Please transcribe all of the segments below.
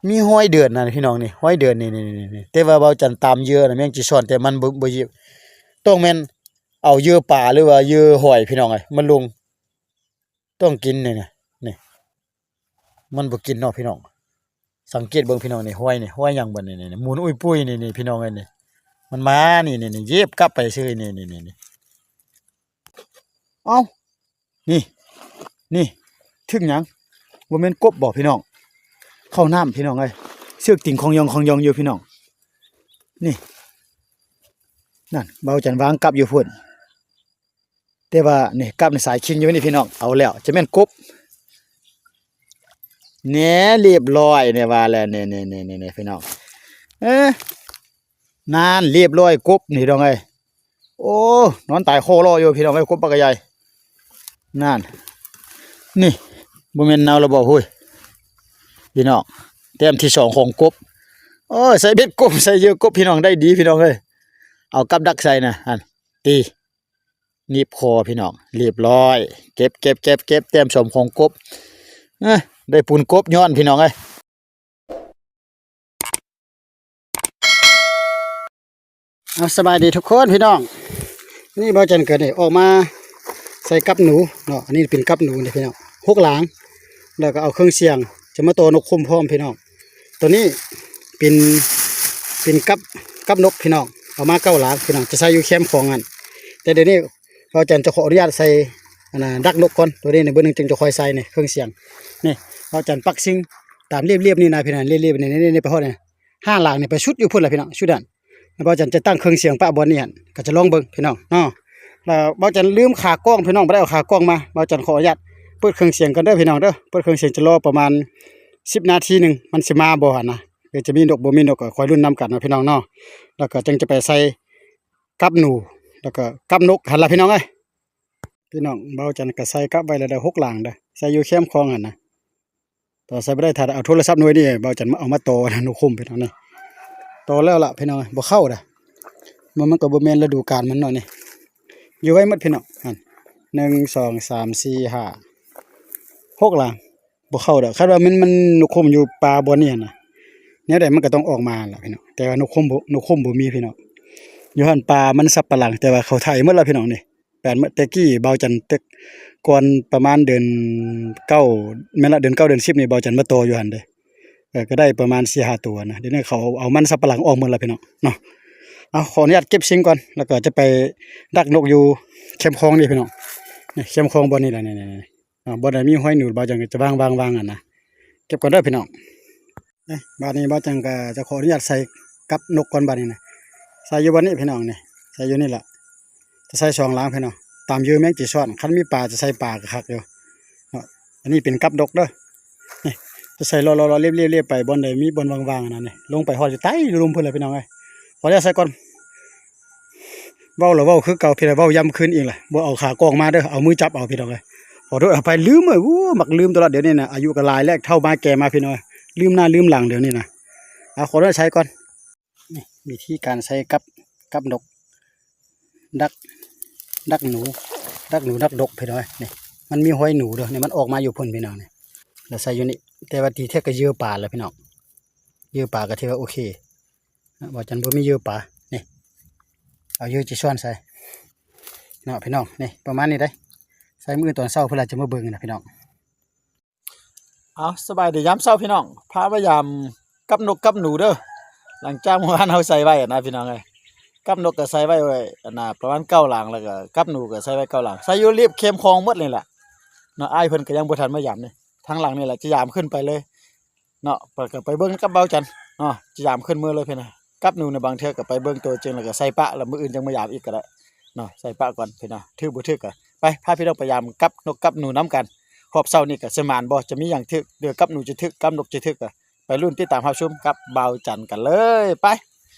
ມີຮອຍເດືອນນະພີ່ນ້ອງນີ້ ຮອຍເດືອນນີ້ ນີ້ ນີ້ ນີ້ ແຕ່ວ່າເບົາຈັນຕາມເຫຍື່ອນະ ແມງຈີຊອນ ແຕ່ມັນບໍ່ ບໍ່ຢຽບ ຕ້ອງແມ່ນເອົາເຫຍື່ອປາ ຫຼືວ່າເຫຍື່ອຫອຍພີ່ນ້ອງເອີຍ ມາລົງ ຕ້ອງກິນນີ້ນະ ນີ້ ມັນບໍ່ກິນເນາະພີ່ນ້ອງ. ສັງເກດເບິ່ງພີ່ນ້ອງນີ້ ຮອຍນີ້ ຮອຍຫຍັງບັດນີ້ ນີ້ ນີ້ ໝູນອຸ້ຍປຸ້ຍນີ້ ນີ້ພີ່ນ້ອງເອີຍ ນີ້ ມັນມານີ້ ນີ້ ນີ້ ຢຽບກັບໄປຊື່ ນີ້ ນີ້ ນີ້ ນີ້ ເອົ້າ ນີ້ ນີ້ ຖືກຫຍັງ? ບໍ່ແມ່ນກົບບໍ່ພີ່ນ້ອງ? ເຂົ້ານ້ຳພີ່ນ້ອງເອີຍ ເຊືອກຕິງຂອງຢອງຂອງຢອງຢູ່ພີ່ນ້ອງ ນີ້ ນັ້ນ ເບົາຈັນວາງກັບຢູ່ພຸ້ນ ແຕ່ວ່ານີ້ກັບໃນສາຍຄິງຢູ່ນີ້ພີ່ນ້ອງ ເອົາແລ້ວ ຈະແມ່ນກົບ ແນ່ ລຽບຮ້ອຍ ແນ່ວ່າແລ້ວ ນີ້ ນີ້ ນີ້ ນີ້ ພີ່ນ້ອງ ເອີ ນັ້ນ ລຽບຮ້ອຍ ກົບນີ້ພີ່ນ້ອງເອີຍ ໂອ້ ນອນຕາຍຄໍລໍຢູ່ພີ່ນ້ອງເອີຍ ກົບບັກໃຫຍ່ ນັ້ນ ນີ້ ບໍ່ແມ່ນເນົ່າແລ້ວບໍ່ ໂອ້ຍ ພີ່ນ້ອງ ແຕ້ມທີສອງຂອງກົບ ໂອ້ຍ ໃສ່ເບັດກົບ ໃສ່ເຫຍື່ອກົບ ພີ່ນ້ອງ ໄດ້ດີພີ່ນ້ອງເອີຍ ເອົາກັບດັກໃສ່ນະ ຫັ້ນ ຕີ ໜີບຄໍພີ່ນ້ອງ ລຽບຮ້ອຍ ເກັບ ເກັບ ເກັບ ເກັບ ແຕ້ມສອງຂອງກົບ ເອີ ໄດ້ປູນກົບຍ້ອນພີ່ນ້ອງເອີຍ. ເອົາ ສະບາຍດີທຸກຄົນພີ່ນ້ອງ ນີ້ເບົາຈັນກະໄດ້ອອກມາໃສ່ກັບໜູເນາະ ອັນນີ້ເປັນກັບໜູນີ້ພີ່ນ້ອງ ຫົກຫຼາງ ແລ້ວກະເອົາເຄື່ອງສຽງ ຈະມາຕໍ່ນົກຂຸມພ້ອມພີ່ນ້ອງ ໂຕນີ້ເປັນ ເປັນກັບ ກັບນົກພີ່ນ້ອງ ເອົາມາເກົ້າຫຼາງພີ່ນ້ອງ ຈະໃສ່ຢູ່ແຄມຂອງຫັ້ນ ແຕ່ດຽວນີ້ເບົາຈັນຈະຂໍອະນຸຍາດໃສ່ ອັນນ່າ ດັກນົກກ່ອນ ໂຕນີ້ໃນເບີໜຶ່ງຈຶ່ງຈະຄ່ອຍໃສ່ນີ້ ເຄື່ອງສຽງ ນີ້ເບົາຈັນປັກຊິງຕາມລຽບໆນີ້ນະພີ່ນ້ອງ ລຽບໆນີ້ ນີ້ ນີ້ ໄປຮອດນີ້ ຫ້າຫຼັງນີ້ໄປສຸດຢູ່ພຸ້ນລະພີ່ນ້ອງ ສຸດນັ້ນ ແລ້ວເບົາຈັນຈະຕັ້ງເຄື່ອງສຽງປະບ່ອນນີ້ຫັ້ນ ກໍຈະລອງເບິ່ງພີ່ນ້ອງເນາະ ແລ້ວເບົາຈັນລືມຂາກ້ອງພີ່ນ້ອງ ບໍ່ໄດ້ເອົາຂາກ້ອງມາ ເບົາຈັນຂໍອະນຸຍາດເປີດເຄື່ອງສຽງກ່ອນເດີພີ່ນ້ອງເດີ ເປີດເຄື່ອງສຽງຈະລໍປະມານສິບນາທີໜຶ່ງ ມັນຊິມາບໍ່ຫັ້ນນະ ຫຼືຈະມີນົກບໍ່ມີນົກ ກໍຄອຍລຸ້ນນຳກັນເນາະພີ່ນ້ອງເນາະ ແລ້ວກໍຈຶ່ງຈະໄປໃສ່ກັບໜູ ແລ້ວກໍກັບນົກຫັ້ນລະພີ່ນ້ອງເອີຍ. ພີ່ນ້ອງ ເບົາຈັນກໍໃສ່ກັບໄວ້ແລ້ວເດີ ຫົກຫຼັງເດີ ໃສ່ຢູ່ແຄມຂອງຫັ້ນນະ ຕໍ່ໃສ່ບໍ່ໄດ້ ຖ້າເອົາໂທລະສັບໜ່ວຍນີ້ ເບົາຈັນເອົາມາຕໍ່ນະ ນົກຂຸມພີ່ນ້ອງນີ້ ຕໍ່ແລ້ວລະພີ່ນ້ອງ ບໍ່ເຂົ້າເດີ ມັນ ມັນກໍບໍ່ແມ່ນລະດູການມັນເນາະນີ້ ຢູ່ໄວ້ໝົດພີ່ນ້ອງ ຫັ້ນ ໜຶ່ງ ສອງ ສາມ ສີ່ ຫ້າ ຫົກຫຼັງ ບໍ່ເຂົ້າດອກ ຄັນວ່າມັນ ມັນນົກຂຸມຢູ່ປ່າບ່ອນນີ້ຫັ້ນນະ ແນວໃດມັນກໍຕ້ອງອອກມາລະພີ່ນ້ອງ ແຕ່ວ່ານົກຂຸມບໍ່ ນົກຂຸມບໍ່ມີພີ່ນ້ອງ ຢູ່ຫັ້ນປ່າມັນສັບປະຫຼັງ ແຕ່ວ່າເຂົາໄຖໝົດລະພີ່ນ້ອງນີ້ ແປນເມື່ອແຕ່ກີ້ເບົາຈັນ ແຕ່ກ່ອນປະມານເດືອນເກົ້າ ແມ່ນລະ ເດືອນເກົ້າເດືອນສິບນີ້ ເບົາຈັນມາຕໍ່ຢູ່ຫັ້ນເດ້ ເອີ ກໍໄດ້ປະມານສີ່ຫ້າຕົວນະ ດຽວນີ້ເຂົາເອົາມັນສັບປະຫຼັງອອກໝົດລະພີ່ນ້ອງເນາະ ເອົາ ຂໍອະນຸຍາດເກັບຊິງກ່ອນ ແລ້ວກໍຈະໄປດັກນົກຢູ່ແຄມຂອງນີ້ພີ່ນ້ອງ ນີ້ແຄມຂອງບ່ອນນີ້ລະ ນີ້ ນີ້ ນີ້ ເນາະ ບ່ອນໃດມີຮອຍໜູ ເບົາຈັນກໍຈະວາງ ວາງ ວາງຫັ້ນນະ ເກັບກ່ອນເດີພີ່ນ້ອງ ເອີ ບາດນີ້ເບົາຈັນກໍຈະຂໍອະນຸຍາດໃສ່ກັບນົກກ່ອນບາດນີ້ນະ ໃສ່ຢູ່ບ່ອນນີ້ພີ່ນ້ອງນີ້ ໃສ່ຢູ່ນີ້ລະ ຈະໃສ່ສອງຫຼັງພີ່ນ້ອງ ຕາມເຫຍື່ອແມງຈີຊອນ ຄັນມີປາຈະໃສ່ປາກໍຄັກຢູ່ເນາະ ອັນນີ້ເປັນກັບນົກເດີ ນີ້ ຈະໃສ່ລໍ້ໆ ລຽບໆ ລຽບໄປ ບ່ອນໃດມີບ່ອນວ່າງໆ ອັນນັ້ນນີ້ ລົງໄປຮອດຢູ່ໃຕ້ລຸ່ມພຸ້ນລະພີ່ນ້ອງເອີຍ ຂໍອະນຸຍາດໃສ່ກ່ອນ ເວົ້າລະເວົ້າຄືເກົ່າ ພີ່ນ້ອງ ເວົ້າຢ້ຳຄືນອີກລະ ບໍ່ເອົາຂາກ້ອງມາເດີ ເອົາມືຈັບເອົາພີ່ນ້ອງເອີຍ ຂໍໂທດອະໄພ ລືມເອີຍ ໂອ້ ມັກລືມຕະຫຼອດດຽວນີ້ນະ ອາຍຸກໍຫຼາຍແລ້ວ ເຖົ້າມາແກ່ມາພີ່ນ້ອງ ລືມໜ້າລືມຫຼັງດຽວນີ້ນະ ເອົາ ຂໍອະນຸຍາດໃສ່ກ່ອນ ນີ້ ວິທີການໃສ່ກັບ ກັບນົກ ດັກ ດັກໜູ ດັກໜູດັກນົກພີ່ນ້ອງເອີຍ ນີ້ ມັນມີຮອຍໜູເດີ ນີ້ ມັນອອກມາຢູ່ພຸ້ນພີ່ນ້ອງນີ້ ແລ້ວໃສ່ຢູ່ນີ້ ແຕ່ວ່າທີ່ແທ້ກໍເຫຍື່ອປາລະພີ່ນ້ອງ ເຫຍື່ອປາກໍຖືວ່າໂອເຄ ເນາະ ເບົາຈັນບໍ່ມີເຫຍື່ອປາ ນີ້ ເອົາເຫຍື່ອຈີຊອນໃສ່ເນາະພີ່ນ້ອງ ນີ້ ປະມານນີ້ເດ້ ໃສ່ມື້ອື່ນຕອນເຊົ້າເພິ່ນລະຈະມາເບິ່ງນະພີ່ນ້ອງ ເອົາ ສະບາຍດີຍາມເຊົ້າພີ່ນ້ອງ ພາມາຢາມກັບນົກກັບໜູເດີ ຫຼັງຈາກເມື່ອວານເຮົາໃສ່ໄວ້ຫັ້ນນະພີ່ນ້ອງເອີຍ ກັບນົກກໍໃສ່ໄວ້ ໄວ້ ອັນນ່າ ປະມານເກົ້າຫຼັງ ແລ້ວກໍກັບໜູກໍໃສ່ໄວ້ເກົ້າຫຼັງ ໃສ່ຢູ່ລຽບແຄມຂອງໝົດນີ້ແຫຼະເນາະ ອ້າຍເພິ່ນກໍຍັງບໍ່ທັນມາຢາມນີ້ ທາງຫຼັງນີ້ແຫຼະ ຈະຢາມຂຶ້ນໄປເລີຍ ເນາະ ກໍໄປເບິ່ງກັບເບົາຈັນເນາະ ຈະຢາມຂຶ້ນມື້ເລີຍເພິ່ນນະ ກັບໜູນະ ບາງເທື່ອກໍໄປເບິ່ງຕົວຈິງ ແລ້ວກໍໃສ່ປະ ແລ້ວມື້ອື່ນຈັ່ງມາຢາມອີກກໍໄດ້ເນາະ ໃສ່ປະກ່ອນເພິ່ນນະ ຖືກບໍ່ຖືກກໍໄປ ພາພີ່ນ້ອງໄປຢາມກັບນົກກັບໜູນຳກັນ ຮອບເຊົ້ານີ້ກໍຊິໝານບໍ່ ຈະມີຫຍັງຖືກ ຫຼືກັບໜູຈະຖືກ ກັບນົກຈະຖືກ ກໍໄປລຸ້ນຕິດຕາມຮັບຊົມກັບເບົາຈັນກັນເລີຍ ໄປ.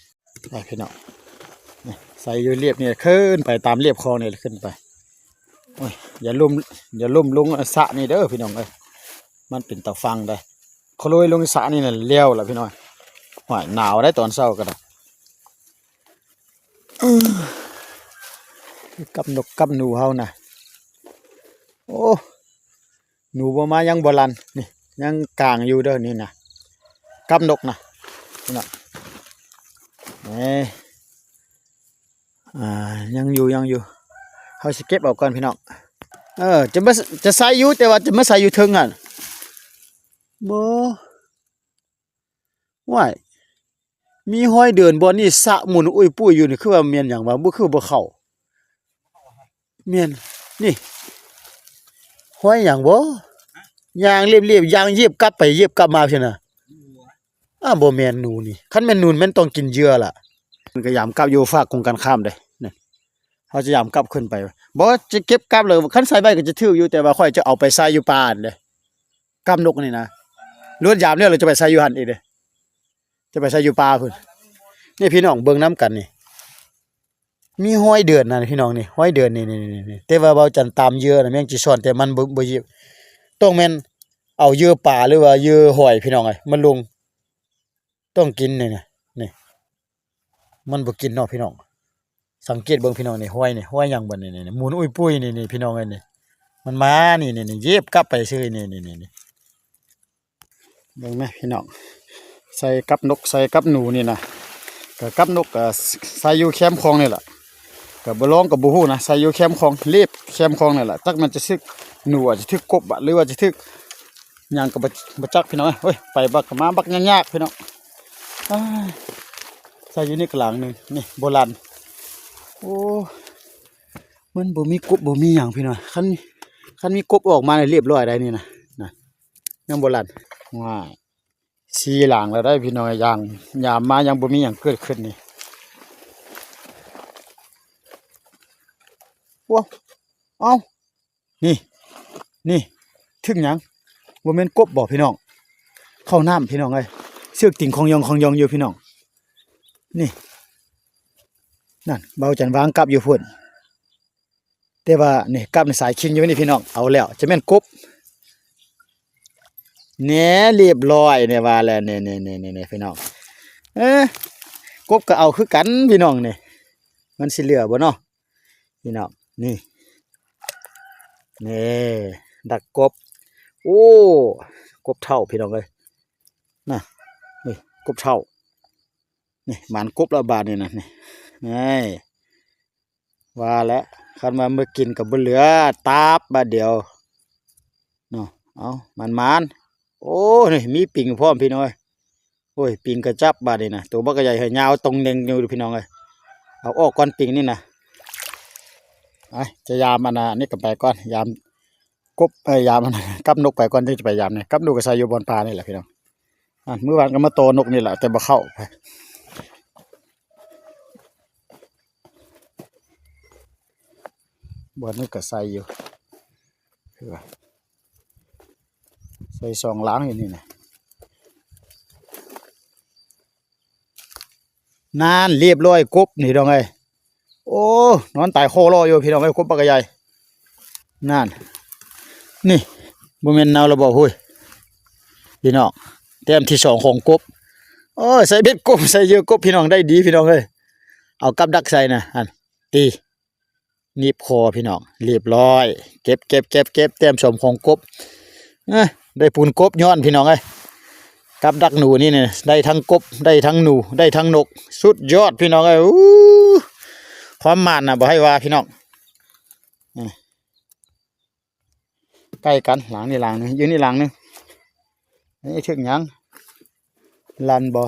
ໄປພີ່ນ້ອງ ນີ້ ໃສ່ຢູ່ລຽບນີ້ ຂຶ້ນໄປຕາມລຽບຄອງນີ້ ຂຶ້ນໄປ ໂອ້ຍ ຢ່າລົ້ມ ຢ່າລົ້ມລົງສະນີ້ເດີພີ່ນ້ອງເອີຍ ມັນເປັນຕາຝັ່ງໃດ໋ ໂຄໂລຍລົງສະນີ້ນະ ແລ້ວລະພີ່ນ້ອງ ໂອ້ຍ ໜາວໃດ໋ຕອນເຊົ້າກໍໄດ້ ເອີ ກັບນົກກັບໜູເຮົານະ ໂອ້ ໜູບໍ່ມາຍັງບໍ່ລັນ ນີ້ ຍັງກາງຢູ່ເດີ ນີ້ນະ ກັບນົກນະພີ່ນ້ອງ. ເອີ ອ່າ ຍັງຢູ່ ຍັງຢູ່ ເຮົາຊິເກັບເອົາກ່ອນພີ່ນ້ອງ. ເອີ ຈະມາ ຈະໃສ່ຢູ່ ແຕ່ວ່າຈະມາໃສ່ຢູ່ເທິງຫັ້ນ ບໍ່ ວ້າຍ ມີຮອຍເດີນບ່ອນນີ້ ສະໝຸນອຸ້ຍປຸ້ຍຢູ່ນີ້ ຄືວ່າແມ່ນຫຍັງວະ? ບໍ່ ຄືບໍ່ເຂົ້າ. ແມ່ນ ນີ້ ຮອຍຫຍັງບໍ່? ຍ່າງລຽບໆ ຍ່າງຢຽບກັບໄປຢຽບກັບມາຊີ້ນະ. ອ້າ ບໍ່ແມ່ນໜູນີ້ ຄັນແມ່ນໜູແມ່ນຕ້ອງກິນເຫຍື່ອລະ. ມັນກະຍາມກັບຢູ່ຟາກກົງກັນຂ້າມເດ້ ນີ້ ເຮົາຈະຍາມກັບຂຶ້ນໄປ ບໍ່ ຈະເກັບກັບເລີຍ. ຄັນໃສ່ໄວ້ກະຈະຖືກຢູ່ ແຕ່ວ່າຂ້ອຍຈະເອົາໄປໃສ່ຢູ່ປ່າຫັ້ນເດ້ ກັບນົກນີ້ນະ. ລວດຍາມແລ້ວ ລະຈະໄປໃສ່ຢູ່ຫັ້ນອີກເດ້ ຈະໄປໃສ່ຢູ່ປ່າພຸ້ນ. ນີ້ພີ່ນ້ອງເບິ່ງນຳກັນນີ້ ມີຮອຍເດືອນນະພີ່ນ້ອງນີ້ ຮອຍເດືອນນີ້ ນີ້ ນີ້ ນີ້. ແຕ່ວ່າເບົາຈັນຕາມເຫຍື່ອນະ ແມງຈີຊອນ ແຕ່ມັນບໍ່ ບໍ່ຢຽບ ຕ້ອງແມ່ນເອົາເຫຍື່ອປາ ຫຼືວ່າເຫຍື່ອຫອຍພີ່ນ້ອງເອີຍ ມາລົງ ຕ້ອງກິນນີ້ນະ ນີ້ ມັນບໍ່ກິນເນາະພີ່ນ້ອງ. ສັງເກດເບິ່ງພີ່ນ້ອງນີ້ ຮອຍນີ້ ຮອຍຫຍັງເບິດນີ້ ນີ້ ໝູນອຸ້ຍປຸ້ຍນີ້ ນີ້ພີ່ນ້ອງເອີຍ ນີ້ ມັນມານີ້ ນີ້ ນີ້ ຢຽບກັບໄປຊື່ ນີ້ ນີ້ ນີ້ ນີ້. ເບິ່ງແມະພີ່ນ້ອງ ໃສ່ກັບນົກ ໃສ່ກັບໜູນີ້ນະ ກະກັບນົກກະໃສ່ຢູ່ແຄມຄອງນີ້ລະ ກະບໍ່ລອງກະບໍ່ຮູ້ນະ ໃສ່ຢູ່ແຄມຄອງ ລຽບແຄມຄອງນີ້ລະ. ຈັກແມ່ນຈະຖືກໜູ ອາດຈະຖືກກົບບະ ຫຼືວ່າຈະຖືກຫຍັງກະບໍ່ ບໍ່ຈັກພີ່ນ້ອງເອີຍ. ໂອ້ຍ ໄປບັກກະມາບັກຍາກໆ ພີ່ນ້ອງ. ອ້າຍ ໃສ່ຢູ່ນີ້ກະຫຼັງໜຶ່ງ ນີ້ບໍ່ລັ່ນ. ໂອ້ ມັນບໍ່ມີກົບບໍ່ມີຫຍັງພີ່ນ້ອງ. ຄັນ ຄັນມີກົບອອກມານີ້ລຽບລ້ອຍໄດ໋ນີ້ນະ ນະ ຍັງບໍ່ລັ່ນ. ວ້າຍ ສີ່ຫຼັງແລ້ວໄດ໋ພີ່ນ້ອງ ຢ່າງ ຍາມມາຍັງບໍ່ມີຫຍັງເກີດຂຶ້ນນີ້. ໂອ້ ເອົ້າ ນີ້ ນີ້ ຖືກຫຍັງ? ບໍ່ແມ່ນກົບບໍ່ພີ່ນ້ອງ? ເຂົ້ານ້ຳພີ່ນ້ອງເອີຍ ເຊືອກຕິງຂອງຢອງຂອງຢອງຢູ່ພີ່ນ້ອງ. ນີ້ ນັ້ນ ເບົາຈັນວາງກັບຢູ່ພຸ້ນ ແຕ່ວ່ານີ້ ກັບໃນສາຍຄິງຢູ່ນີ້ພີ່ນ້ອງ. ເອົາແລ້ວ ຈະແມ່ນກົບ ແນ່ ລຽບລ້ອຍ ແນ່ວ່າແລ້ວ ນີ້ ນີ້ ນີ້ ນີ້ ພີ່ນ້ອງ. ເອີ ກົບກະເອົາຄືກັນພີ່ນ້ອງ ນີ້ ມັນຊິເຫຼືອບໍ່ເນາະ? ພີ່ນ້ອງ ນີ້ ນີ້ ດັກກົບ. ໂອ້ ກົບເຖົ້າພີ່ນ້ອງເອີຍ ນະ ນີ້ກົບເຖົ້າ ນີ້ ໝານກົບແລ້ວບາດນີ້ນະ ນີ້ ນີ້ ວ່າແຫຼະ ຄັນວ່າມື້ກິນກະບໍ່ເຫຼືອ ຕາບບາດດຽວເນາະ. ເອົາ ໝານໆ. ໂອ້ ນີ້ມີປິງພ້ອມພີ່ນ້ອງເອີຍ. ໂອ້ຍ ປິງກະຈັບບາດນີ້ນະ ໂຕບັກໃຫຍ່ ຍາວຕົງເນັ່ງຢູ່ພີ່ນ້ອງເອີຍ. ເອົາອອກກ່ອນປິງນີ້ນະ. ໄປ ຈະຍາມອັນນະ ນີ້ກະໄປກ່ອນ ຍາມກົບ ເອີ ຍາມອັນນະ ກັບນົກໄປກ່ອນ ຈຶ່ງຈະໄປຍາມນີ້. ກັບນົກກະໃສ່ຢູ່ບ່ອນປ່ານີ້ແຫຼະພີ່ນ້ອງ. ອັນ ມື້ວານກະມາຕໍ່ນົກນີ້ແຫຼະ ແຕ່ບໍ່ເຂົ້າ. ບ່ອນນີ້ກະໃສ່ຢູ່ ຄືວ່າ ໃສ່ສອງຫຼັງຢູ່ນີ້ນະ. ນັ້ນ ລຽບລ້ອຍ ກົບນີ້ນ້ອງເອີຍ. ໂອ້ ນອນຕາຍຄໍລໍຢູ່ພີ່ນ້ອງເອີຍ ກົບບັກໃຫຍ່. ນັ້ນ ນີ້ ບໍ່ແມ່ນເນົ່າລະບໍ່? ໂອ້ຍ ພີ່ນ້ອງ ແຕ້ມທີສອງຂອງກົບ. ໂອ້ຍ ໃສ່ເບັດກົບ ໃສ່ເຫຍື່ອກົບພີ່ນ້ອງ ໄດ້ດີພີ່ນ້ອງເອີຍ. ເອົາກັບດັກໃສ່ນະ ຫັ້ນ ຕີ ໜີບຄໍພີ່ນ້ອງ ລຽບລ້ອຍ. ເກັບ ເກັບ ເກັບ ເກັບ ແຕ້ມສອງຂອງກົບ. ເອີ ໄດ້ປູນກົບຍ້ອນພີ່ນ້ອງເອີຍ. ກັບດັກໜູນີ້ນະ ໄດ້ທັງກົບ ໄດ້ທັງໜູ ໄດ້ທັງນົກ ສຸດຍອດພີ່ນ້ອງເອີຍ. ອູ້ ຄວາມໝານນະບໍ່ໃຫ້ວ່າພີ່ນ້ອງ. ເອີ ໃກ້ກັນ ຫຼັງນີ້ຫຼັງໜຶ່ງ ຢູ່ນີ້ຫຼັງໜຶ່ງ. ນີ້ຖືກຫຍັງ? ລັ່ນບໍ່?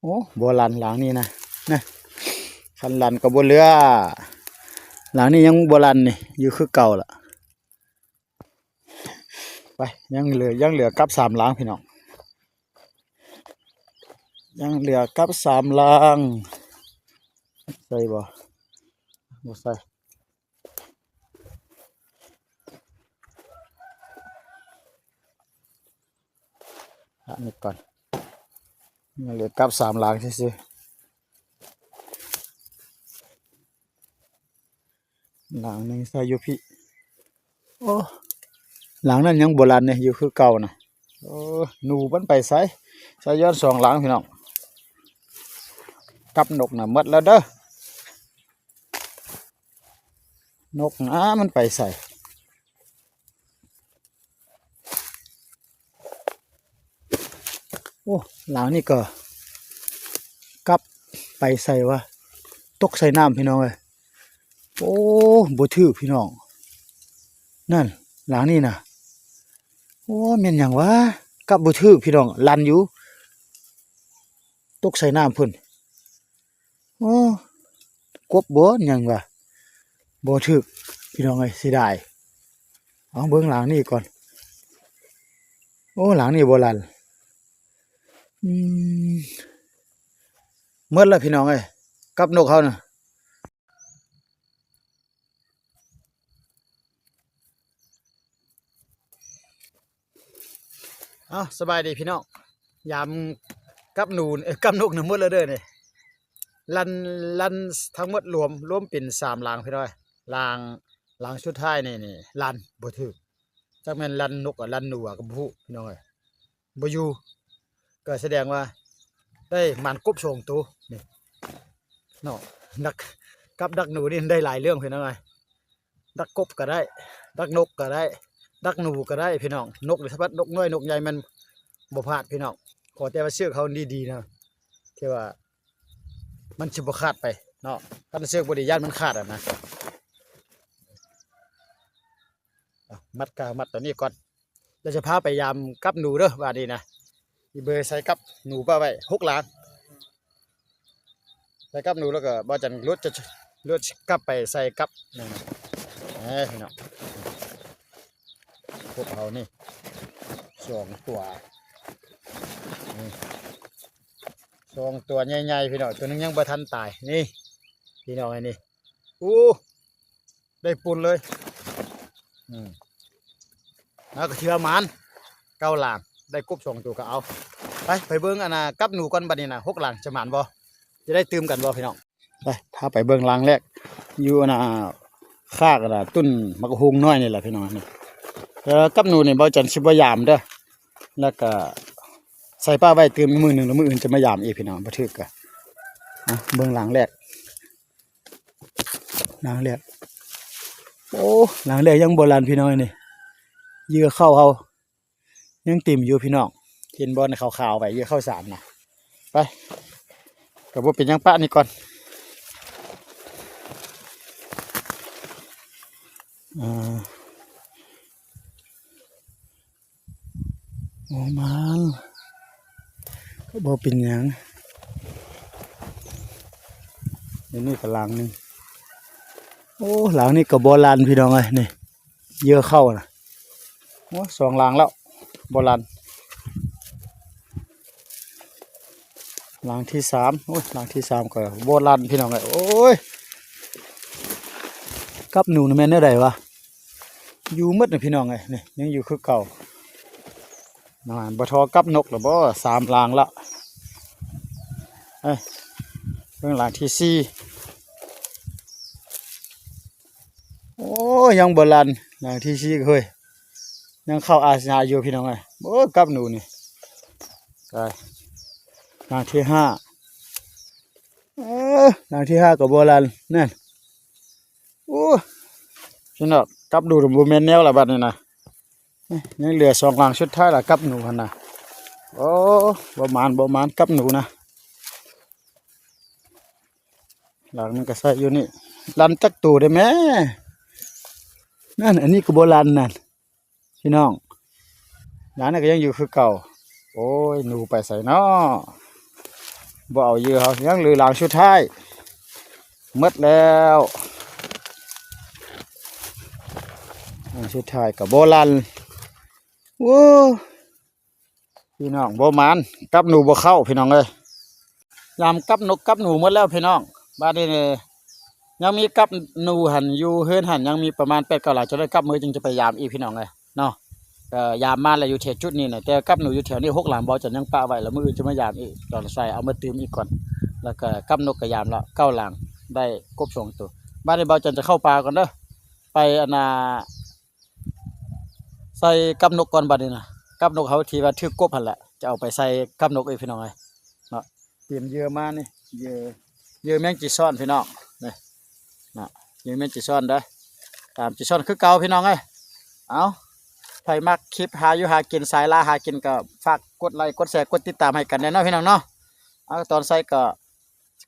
ໂອ້ ບໍ່ລັ່ນຫຼັງນີ້ນະ ນະ ຄັນລັ່ນກະບໍ່ເຫຼືອ. ຫຼັງນີ້ຍັງບໍ່ລັ່ນນີ້ ຢູ່ຄືເກົ່າລະ. ໄປ ຍັງເຫຼືອ ຍັງເຫຼືອກັບສາມຫຼັງພີ່ນ້ອງ ຍັງເຫຼືອກັບສາມຫຼັງ. ໃສ່ບໍ່? ບໍ່ໃສ່. ອັນນີ້ກ່ອນ ຍັງເຫຼືອກັບສາມຫຼັງຊື່ໆ. ຫຼັງໜຶ່ງໃສ່ຢູ່ພີ້. ໂອ້ ຫຼັງນັ້ນຍັງບໍ່ລັ່ນເດ້ ຢູ່ຄືເກົ່ານະ. ໂອ້ ໜູມັນໄປໃສ? ໃສ່ຍ້ອນສອງຫຼັງພີ່ນ້ອງ. ກັບນົກນະໝົດແລ້ວເດີ. ນົກນະມັນໄປໃສ? ເ ອ້ ຫຼັງນີ້ກໍກັບໄປໃສວະ? ຕົກໃສ່ນ້ຳພີ່ນ້ອງເອີຍ. ໂອ້ ບໍ່ຖືກພີ່ນ້ອງ. ນັ້ນ ຫຼັງນີ້ນະ. ໂອ້ ແມ່ນຫຍັງວະ? ກັບບໍ່ຖືກພີ່ນ້ອງ, ລັ່ນຢູ່. ຕົກໃສ່ນ້ຳພຸ້ນ. ໂອ້ ກົບບໍ່ ຫຍັງວະ? ບໍ່ຖືກພີ່ນ້ອງເອີຍ, ເສຍດາຍ. ເອົາເບິ່ງຫຼັງນີ້ກ່ອນ. ໂອ້ ຫຼັງນີ້ບໍ່ລັ່ນ. ອືມ ໝົດແລ້ວພີ່ນ້ອງເອີຍ ກັບນົກເຮົານະ. ເອົາ ສະບາຍດີພີ່ນ້ອງ, ຢາມກັບໜູ ເອີ ກັບນົກນະໝົດແລ້ວເດີນີ້. ລັ່ນ ລັ່ນທັງໝົດລວມ ລວມເປັນສາມຫຼັງພີ່ນ້ອງ. ຫຼັງ ຫຼັງສຸດທ້າຍນີ້ ນີ້ ລັ່ນບໍ່ຖືກ, ຈັກແມ່ນລັ່ນນົກ ຫຼື ລັ່ນໜູກໍບໍ່ຮູ້ພີ່ນ້ອງເອີຍ. ບໍ່ຢູ່ ກໍສະແດງວ່າໄດ້ໝານກົບສອງໂຕນີ້ເນາະ. ດັກ ກັບດັກໜູນີ້ໄດ້ຫຼາຍເລື່ອງພີ່ນ້ອງເອີຍ. ດັກກົບກໍໄດ້ ດັກນົກກໍໄດ້ ດັກໜູກໍໄດ້ພີ່ນ້ອງ. ນົກນີ້ສະພັດ ນົກນ້ອຍນົກໃຫຍ່ແມ່ນບໍ່ພາດພີ່ນ້ອງ. ຂໍແຕ່ວ່າເຊືອກເຮົາດີໆນະ ທີ່ວ່າມັນຊິບໍ່ຂາດໄປເນາະ. ຄັນເຊືອກບໍ່ດີຢ້ານມັນຂາດຫັ້ນນະ. ອະ ມັດກະມັດຕົວນີ້ກ່ອນ. ແລ້ວຈະພາໄປຢາມກັບໜູເດີບາດນີ້ນະ. ອີເບີໃສ່ກັບໜູປະໄວ້ຫົກຫຼັງ. ໃສ່ກັບໜູແລ້ວກໍບ່າວຈັນລົດຈະ ລົດກັບໄປໃສ່ກັບນັ້ນນະ. ເອີ ພີ່ນ້ອງ ພວກເຮົານີ້ສອງຕົວ ນີ້ສອງຕົວໃຫຍ່ໆ ພີ່ນ້ອງ. ຕົວໜຶ່ງຍັງບໍ່ທັນຕາຍ ນີ້ພີ່ນ້ອງ ອັນນີ້. ໂອ້ ໄດ້ປຸນເລີຍ. ອືມ ເອົາ ກໍຖືວ່າໝານ ເກົ້າຫຼັງ ໄດ້ກົບສອງໂຕກໍເອົາ. ໄປ ໄປເບິ່ງອັນນ່າ ກັບໜູກ່ອນບາດນີ້ນະ ຫົກຫຼັງຈະໝານບໍ່ ຈະໄດ້ຕື່ມກັນບໍ່ພີ່ນ້ອງ. ໄປ ພາໄປເບິ່ງຫຼັງແລກ ຢູ່ອັນນ່າ ຄາກອັນນ່າ ຕົ້ນໝາກຫຸ່ງນ້ອຍນີ້ແຫຼະພີ່ນ້ອງ. ນີ້ ເອີ ກັບໜູນີ້ບ່າວຈັນຊິບໍ່ຢາມເດີ ແລ້ວກໍໃສ່ປະໄວ້ຕື່ມມື້ໜຶ່ງ ແລ້ວມື້ອື່ນຈະມາຢາມອີກພີ່ນ້ອງ. ບໍ່ຖືກກໍ ອະ ເບິ່ງຫຼັງແລກ ຫຼັງແລກ ໂອ້ ຫຼັງແລກຍັງບໍ່ລັ່ນພີ່ນ້ອງ. ນີ້ເຫຍື່ອເຂົ້າເຮົາຍັງເຕັມຢູ່ພີ່ນ້ອງ. ເຫັນບ່ອນຂາວໆໄວ້ ເຫຍື່ອເຂົ້າສານນະ. ໄປ ກໍບໍ່ເປັນຫຍັງ ປະນີ້ກ່ອນ. ອ່າ ໂອ້ ມາ ກໍບໍ່ເປັນຫຍັງ. ນີ້ກໍຫຼັງໜຶ່ງ. ໂອ້ ຫຼັງນີ້ກໍບໍ່ລັ່ນພີ່ນ້ອງເອີຍ. ນີ້ເຫຍື່ອເຂົ້ານະ. ໂອ້ ສອງຫຼັງແລ້ວບໍ່ລັ່ນ. ຫຼັງທີສາມ ໂອ້ຍ ຫຼັງທີສາມກໍບໍ່ລັ່ນພີ່ນ້ອງເອີຍ. ໂອ້ຍ ກັບໜູນີ້ແມ່ນແນວໃດວະ? ຢູ່ໝົດນະພີ່ນ້ອງເອີຍ. ນີ້ຍັງຢູ່ຄືເກົ່າ. ນະ ບໍ່ທໍ່ກັບນົກລະບໍ່? ສາມຫຼັງລະ. ເອີ ເບິ່ງຫຼັງທີສີ່. ໂອ້ ຍັງບໍ່ລັ່ນ ຫຼັງທີສີ່ເຮີ້ຍ. ຍັງເຂົ້າອາສະນະຢູ່ພີ່ນ້ອງເອີຍ. ໂອ້ ກັບໜູນີ້. ໄປ ຫຼັງທີຫ້າ. ເອີ ຫຼັງທີຫ້າກໍບໍ່ລັ່ນ. ນັ້ນ ໂອ້ ພີ່ນ້ອງ ກັບດູບໍ່ແມ່ນແນວລະບາດນີ້ນະ. ຍັງເຫຼືອສອງຫຼັງສຸດທ້າຍລະ ກັບໜູຫັ້ນນະ. ໂອ້ ບໍ່ໝານ ບໍ່ໝານ ກັບໜູນະ. ຫຼັງໜຶ່ງກໍໃສ່ຢູ່ນີ້. ລັ່ນຈັກໂຕໄດ້ແມ້? ນັ້ນ ອັນນີ້ກໍບໍ່ລັ່ນນັ້ນ. ພີ່ນ້ອງ ນາງນີ້ກໍຍັງຢູ່ຄືເກົ່າ. ໂອ້ຍ ໜູໄປໃສເນາະ? ບໍ່ເອົາເຫຍື່ອເຮົາ. ຍັງເຫຼືອຫຼັງສຸດທ້າຍ ໝົດແລ້ວ. ຫຼັງສຸດທ້າຍກໍບໍ່ລັ່ນ. ໂອ້ ພີ່ນ້ອງ ບໍ່ໝານ ກັບໜູບໍ່ເຂົ້າ ພີ່ນ້ອງເອີຍ. ຍາມກັບນົກກັບໜູໝົດແລ້ວພີ່ນ້ອງ. ບາດນີ້ຍັງມີກັບໜູຫັ້ນ ຢູ່ເຮືອນຫັ້ນຍັງມີປະມານແປດເກົ້າຫຼັງ ຈະໄດ້ກັບມື້ຈຶ່ງຈະໄປຢາມອີກພີ່ນ້ອງເອີຍເນາະ. ກໍຢາມມາແລ້ວຢູ່ແຖວຈຸດນີ້ນະ ແຕ່ກັບໜູຢູ່ແຖວນີ້ຫົກຫຼັງ ບ່າວຈັນຍັງປະໄວ້ ແລ້ວມື້ອື່ນຈະມາຢາມອີກ ຕອນສາຍເອົາມາຕື່ມອີກກ່ອນ. ແລ້ວກໍກັບນົກກໍຢາມລະເກົ້າຫຼັງ ໄດ້ກົບສອງໂຕ. ບາດນີ້ບ່າວຈັນຈະເຂົ້າປ່າກ່ອນເດີ ໄປອັນນ່າ ໃສ່ກັບນົກກ່ອນບາດນີ້ນະ. ກັບນົກເຮົາທີ່ວ່າຖືກກົບຫັ້ນແຫຼະ ຈະເອົາໄປໃສ່ກັບນົກອີກພີ່ນ້ອງເອີຍເນາະ. ຕຽມເຫຍື່ອມານີ້ ເຫຍື່ອ ເຫຍື່ອແມງຈີຊອນພີ່ນ້ອງ ນີ້ນະ ເຫຍື່ອແມງຈີຊອນເດີ. ຕາມຈີຊອນຄືເກົ່າພີ່ນ້ອງເອີຍ. ເອົາ ຜມັກຄລິບຫາຢູ່ຫາກິນ ສາຍລ່າຫາກິນ ກໍຝາກກົດໄລ ກົດແຊ ກົດຕິດຕາມໃຫ້ກັນແດ່ເນາະ ພີ່ນ້ອງເນາະ. ເອົາ ຕອນໃສ່ກໍ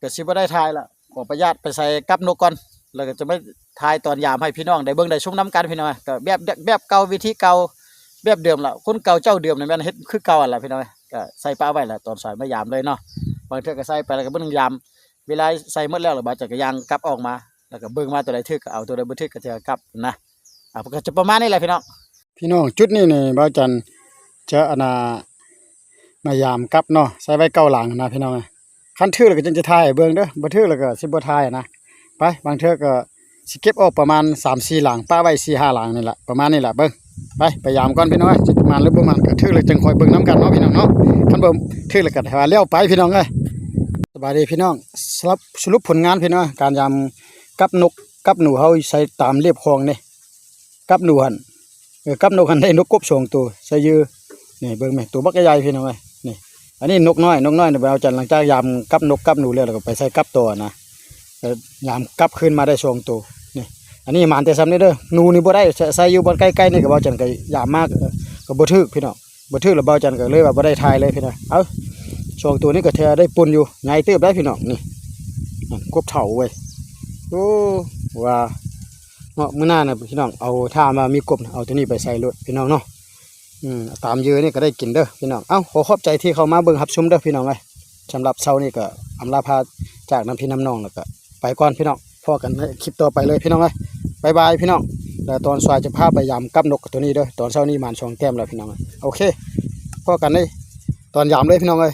ກໍຊິບໍ່ໄດ້ຖ່າຍລະ ຂໍປະຫຍັດໄປໃສ່ກັບນົກກ່ອນ ແລ້ວກໍຈະມາຖ່າຍຕອນຍາມໃຫ້ພີ່ນ້ອງໄດ້ເບິ່ງໄດ້ຊົມນຳກັນ ພີ່ນ້ອງ. ກໍແບບ ແບບເກົ່າ ວິທີເກົ່າ ແບບເດີມລະ ຄົນເກົ່າເຈົ້າເດີມນີ້ແມ່ນເຮັດຄືເກົ່າຫັ້ນລະ ພີ່ນ້ອງ. ກໍໃສ່ປະໄວ້ລະ ຕອນສາຍມາຢາມເລີຍເນາະ. ບາງເທື່ອກໍໃສ່ໄປແລ້ວກໍເບິ່ງຍາມ ເວລາໃສ່ໝົດແລ້ວ ແລ້ວບ່າວຈັນກໍຍ່າງກັບອອກມາ ແລ້ວກໍເບິ່ງວ່າຕົວໃດຖືກກໍເອົາ ຕົວໃດບໍ່ຖືກກໍເທື່ອກັບນະ. ອ່າ ກໍຈະປະມານນີ້ແຫຼະ ພີ່ນ້ອງ. ພີ່ນ້ອງ ຈຸດນີ້ນີ້ບ່າວຈັນຈະ ອັນນ່າ ມາຢາມກັບເນາະ ໃສ່ໄວ້ເກົ້າຫຼັງນະ ພີ່ນ້ອງເອີຍ. ຄັນຖືກແລ້ວກໍຈຶ່ງຈະຖ່າຍໃຫ້ເບິ່ງເດີ ບໍ່ຖືກແລ້ວກໍຊິບໍ່ຖ່າຍນະ. ໄປ ບາງເທື່ອກໍຊິເກັບອອກປະມານສາມສີ່ຫຼັງ ປະໄວ້ສີ່ຫ້າຫຼັງນີ້ລະ ປະມານນີ້ລະ. ເບິ່ງ ໄປ ໄປຢາມກ່ອນ ພີ່ນ້ອງເອີຍ ຊິໝານຫຼືບໍ່ໝານ ກໍຖືກແລ້ວຈຶ່ງຄ່ອຍເບິ່ງນຳກັນເນາະ ພີ່ນ້ອງເນາະ. ຄັນບໍ່ຖືກແລ້ວກໍຖືວ່າແລ້ວໄປ ພີ່ນ້ອງເອີຍ. ສະບາຍດີພີ່ນ້ອງ ສະຫຼຸບ ສະຫຼຸບຜົນງານ ພີ່ນ້ອງ ການຢາມກັບນົກກັບໜູເຮົາໃສ່ຕາມລຽບຄອງເດ້. ກັບໜູຫັ້ນ ເອີ ກັບນົກຫັ້ນໄດ້ນົກກົບສອງໂຕໃສ່ເຫຍື່ອ. ນີ້ເບິ່ງແມະ ໂຕບັກໃຫຍ່ ພີ່ນ້ອງເອີຍ. ນີ້ ອັນນີ້ນົກນ້ອຍ ນົກນ້ອຍນີ້ ບ່າວຈັນຫຼັງຈາກຢາມກັບນົກກັບໜູແລ້ວ ແລ້ວກໍໄປໃສ່ກັບຕໍ່ນະ. ເອີ ຢາມກັບຄືນມາໄດ້ສອງໂຕ. ນີ້ ອັນນີ້ໝານແຕ່ຊ່ຳນີ້ເດີ ໜູນີ້ບໍ່ໄດ້ ໃສ່ ໃສ່ຢູ່ບ່ອນໃກ້ໆນີ້ ກໍບ່າວຈັນກໍຢາມມາ ກໍ ກໍບໍ່ຖືກ ພີ່ນ້ອງ ບໍ່ຖືກ ແລ້ວບ່າວຈັນກໍເລີຍວ່າບໍ່ໄດ້ຖ່າຍເລີຍ ພີ່ນ້ອງ. ເອົາ ສອງໂຕນີ້ກໍແທ້ໄດ້ປຸ້ນຢູ່ ໃຫຍ່ເຕີບໄດ໋ ພີ່ນ້ອງ. ນີ້ ກົບເຖົ້າເວີຍ ໂອ້ ວ່າ ເນາະ ມື້ໜ້ານະ ພີ່ນ້ອງ ເອົາ ຖ້າວ່າມີກົບນະ ເອົາໂຕນີ້ໄປໃສ່ໂລດ ພີ່ນ້ອງເນາະ. ອືມ ຕາມເຫຍື່ອນີ້ກໍໄດ້ກິນເດີ ພີ່ນ້ອງ. ເອົ້າ ຂໍຂອບໃຈທີ່ເຂົ້າມາເບິ່ງຮັບຊົມເດີ ພີ່ນ້ອງເອີຍ. ສຳລັບເຊົ້ານີ້ກໍອຳລາພາຈາກນຳພີ່ນຳນ້ອງ ແລ້ວກໍໄປກ່ອນ ພີ່ນ້ອງ. ພໍ້ກັນໃນຄລິບຕໍ່ໄປເລີຍ ພີ່ນ້ອງເອີຍ. ບາຍບາຍ ພີ່ນ້ອງ. ແລ້ວຕອນສາຍຈະພາໄປຢາມກັບນົກໂຕນີ້ເດີ ຕອນເຊົ້ານີ້ໝານສອງແຕ້ມແລ້ວ ພີ່ນ້ອງເອີຍ. ໂອເຄ ພໍ້ກັນໃນຕອນຢາມເລີຍ ພີ່ນ້ອງເອີຍ.